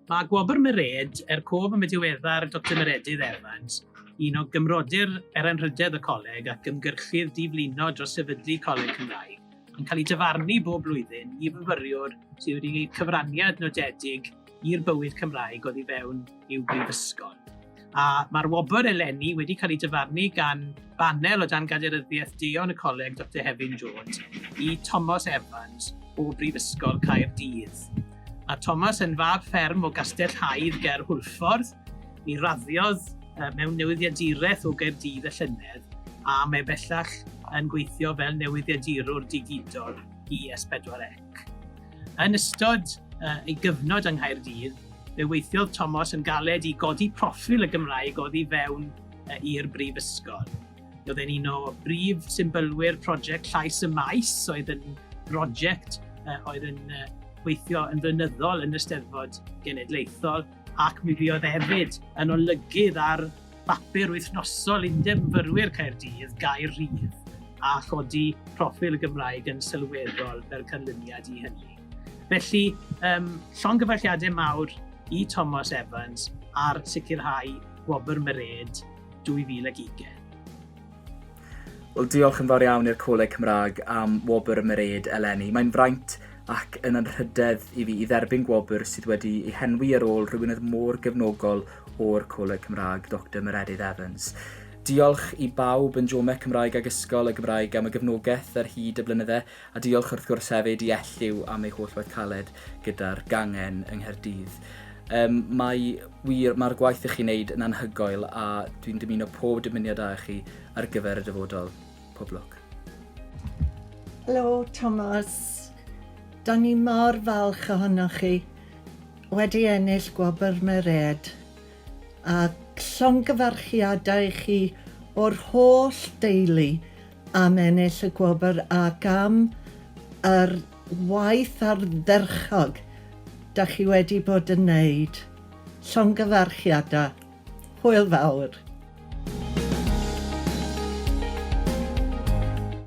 Mae Gwobr Merêd, er cof am y diweddar Doctor Meredydd Evans, un o gymrodyr er anrhydedd y coleg ac ymgyrchydd diflino dros sefydlu Coleg Cymraeg, yn cael ei dyfarnu bob blwyddyn i fyfyriwr sydd wedi gwneud cyfraniad nodedig i'r bywyd Cymraeg oddi fewn i'w brifysgol. A mae'r wobr eleni wedi cael ei dyfarnu gan banel o dan gadeiryddiaeth Deon y Coleg Doctor Hefin Jones i Tomos Evans o Brifysgol Caerdydd. Mae Thomas yn fab fferm o Gastell Haidd ger Hwlffordd. Mi raddiodd mewn newyddiaduraeth o Gaerdydd y llynedd a mae bellach yn gweithio fel newyddiadurwr digidol i S4C. Yn ystod ei gyfnod yng Nghaerdydd, fe weithiodd Thomas yn galed i godi proffil y Gymraeg oddi fewn i'r brifysgol. Roedd e'n un o brif symbylwyr prosiect Llais y Maes, oedd yn brosiect oedd yn gweithio yn flynyddol yn y Steddfod Genedlaethol, ac mi fuodd e hefyd yn olygydd ar bapur wythnosol Undeb Myfyrwyr Caerdydd, Gair Rhydd, a chodi proffil y Gymraeg yn sylweddol fel canlyniad i hynny. Felly, um, llongyfarchiadau mawr i Thomas Evans ar sicrhau Gwobr Merêd 2020. Wel, diolch yn fawr iawn i'r Coleg Cymraeg am wobr y Merêd eleni. Mae'n fraint ac yn anrhydedd i fi i dderbyn gwobr sydd wedi ei henwi ar ôl rhywun oedd mor gefnogol o'r Coleg Cymraeg, Doctor Meredydd Evans. Diolch i bawb yn Jomec Cymraeg ag Ysgol y Gymraeg am y gefnogaeth ar hyd y blynydde, a diolch wrth gwrs hefyd i Elliw am ei holl waith caled gyda'r gangen yng Nghaerdydd. Um, mae wir, mae'r gwaith ych chi'n neud yn anhygoel a dwi'n dymuno pob dymuniad da i chi ar gyfer y dyfodol. Pob lwc. Helo Thomas, da ni mor falch ohonoch chi wedi ennill Gwobr Merêd a llongyfarchiadau i chi o'r holl deulu am ennill y gwobr ac am yr waith ardderchog da chi wedi bod yn neud. Llongyfarchiadau. Hwyl fawr.